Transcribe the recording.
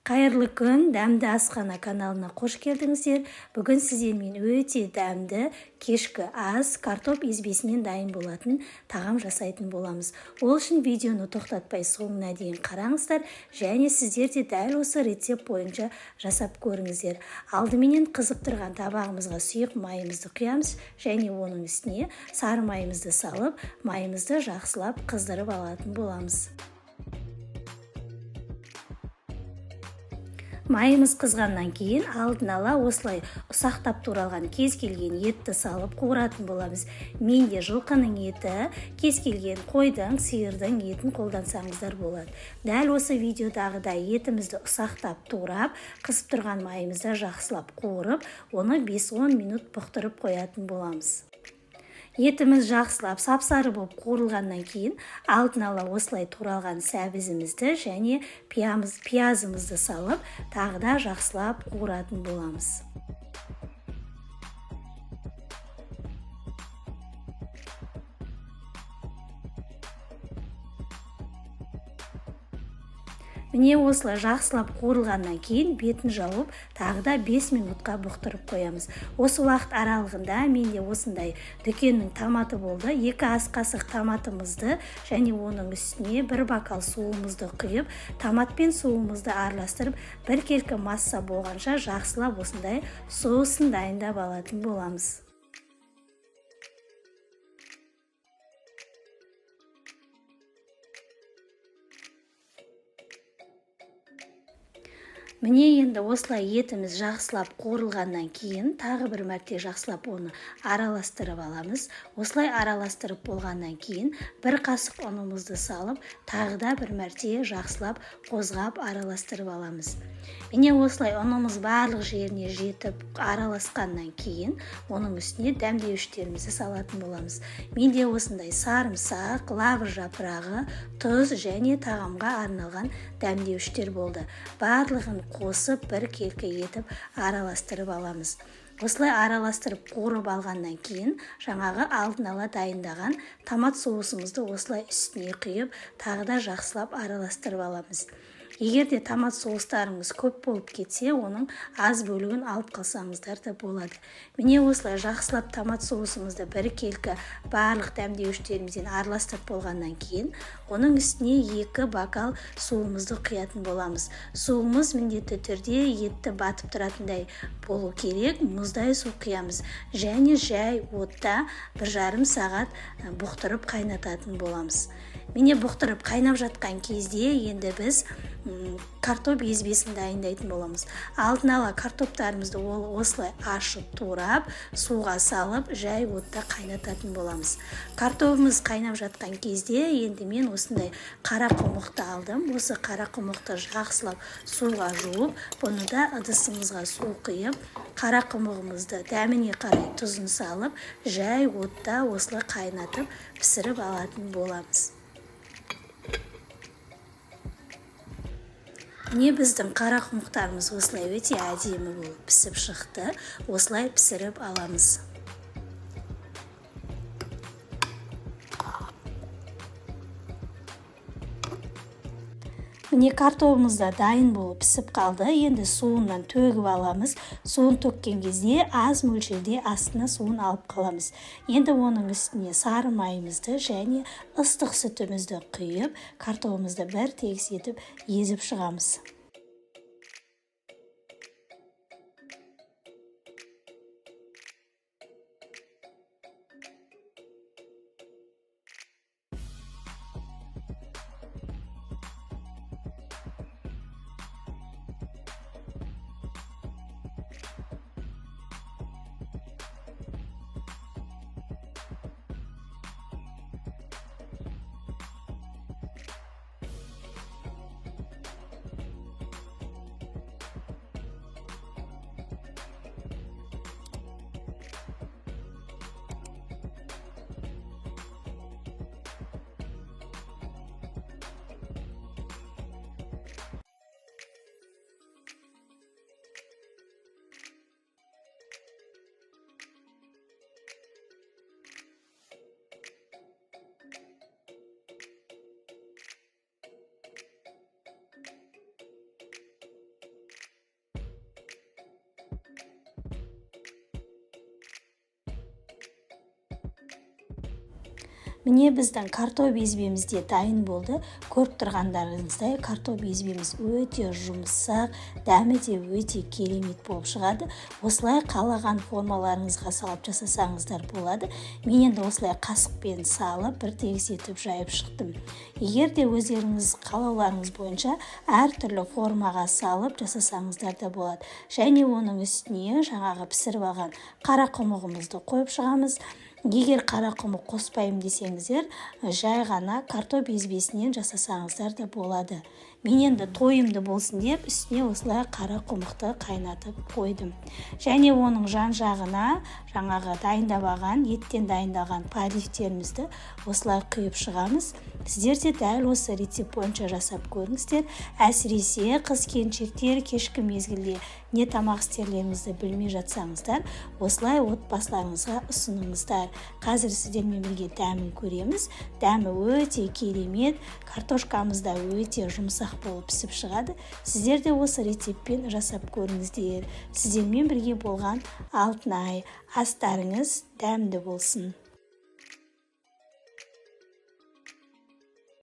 Қайырлы күн, Дәмді асхана каналына қош келдіңіздер. Бүгін сіздермен өте дәмді кешкі ас, картоп езбесінен дайын болатын тағам жасайтын боламыз. Ол үшін видеоны тоқтатпай соңына дейін қараңыздар және сіздер де дәл осы рецепт бойынша жасап көріңіздер. Алдыменен қызып тұрған табағымызға сұйық майымызды құямыз және оның үстіне сары майымызды салып, майымызды жақсылап қыздырып алатын боламыз. Майымыз қызғаннан кейін алдын ала осылай ұсақтап туралған кез келген етті салып қуыратын боламыз. Менде жылқының еті, кез келген қойдың, сиырдың етін қолдансаңыздар болады. Дәл осы видеодағыдай етімізді ұсақтап турап, қызып тұрған майымызда жақсылап қуырып, оны 5-10 минут бұқтырып қоятын боламыз. Етіміз жақсылап сап-сары болып қуырылғаннан кейін алдын ала осылай туралған сәбізімізді және пиязымызды салып, тағы да жақсылап қуыратын боламыз. Міне осылай жақсылап қуырылғаннан кейін бетін жауып, тағы да 5 минутқа бұқтырып қоямыз. Осы уақыт аралығында менде осындай дүкеннің томаты болды. 2 ас қасық томатымызды және оның үстіне 1 бокал суымызды құйып, томат пен суымызды араластырып, біркелкі масса болғанша жақсылап осындай соусын дайындап алатын боламыз. Міне енді осылай етіміз жақсылап қуырылғаннан кейін тағы бір мәрте жақсылап оны араластырып аламыз. Осылай араластырып болғаннан кейін бір қасық ұнымызды салып, тағы да бір мәрте жақсылап қозғап араластырып аламыз. Міне осылай ұнымыз барлық жеріне жетіп араласқаннан кейін оның үстіне дәмдеуіштерімізді салатын боламыз. Менде осындай сарымсақ, лавр жапырағы, тұз және тағамға арналған дәмдеуіштер болды. Барлығын қосып бір келкі етіп араластырып аламыз. Осылай араластырып қуырып алғаннан кейін жаңағы алдын ала дайындаған томат соусымызды осылай үстіне құйып, тағы да жақсылап араластырып аламыз. Егер де томат соустарыңыз көп болып кетсе, оның аз бөлігін алып қалсаңыздар да болады. Міне осылай жақсылап томат соусымызды бір келкі барлық дәмдеуіштерімізден араластырып болғаннан кейін оның үстіне 2 бокал суымызды құятын боламыз. Суымыз міндетті түрде етті батып тұратындай болу керек, мұздай су құямыз және жай отта 1,5 сағат бұқтырып қайнататын боламыз. Міне бұқтырып қайнап жатқан кезде енді біз картоп езбесін дайындайтын боламыз. Алдын ала картоптарымызды ол осылай ашып турап, суға салып, жай отта қайнататын боламыз. Картобымыз қайнап жатқан кезде енді мен осындай қара құмықты алдым. Осы қара құмықты жақсылап суға жуып, бұны да ыдысымызға су құйып, қара құмығымызды дәміне қарай тұзын салып, жай отта осылай қайнатып пісіріп алатын боламыз. Міне біздің қара құмықтарымыз осылай өте әдемі болып пісіп шықты. Осылай пісіріп аламыз. Міне картобымыз да дайын болып пісіп қалды. Енді суынан төгіп аламыз. Суын төккен кезде аз мөлшерде астына суын алып қаламыз. Енді оның үстіне сары майымызды және ыстық сүтімізді құйып, картобымызды бір тегіс етіп езіп шығамыз. Міне, біздің картоп езбеміз де дайын болды. Көріп тұрғандарыңыздай, картоп езбеміз өте жұмсақ, дәмі де өте керемет болып шығады. Осылай қалаған формаларыңызға салып жасасаңыздар болады. Мен енді осылай қасықпен салып, бір тегіс етіп жайып шықтым. Егер де өздеріңіз қалауларыңыз бойынша әртүрлі формаға салып жасасаңыздар да болады. Және оның үстіне жаңағы пісіріп алған қарақұмығымызды қойып шығамыз. Егер қарақұмық қоспаймын десеңіздер, жай ғана картоп езбесінен жасасаңыздар да болады. Мен енді тойымды болсын деп, үстіне осылай қарақұмықты қайнатып қойдым. Және оның жан жағына жаңағы дайындап алған, еттен дайындалған поливтерімізді осылай құйып шығамыз. Сіздер де дәл осы рецепт бойынша жасап көріңіздер. Әсіресе қыз келіншектер кешкі мезгілде не тамақ істерлеріңізді білмей жатсаңыздар, осылай отбасыларыңызға ұсыныңыздар. Қазір сіздермен бірге дәмін көреміз. Дәмі өте керемет, картошкамыз да өте жұмсақ болып пісіп шығады. Сіздер де осы рецептпен жасап көріңіздер. Сіздермен бірге болған Алтынай. Астарыңыз дәмді болсын!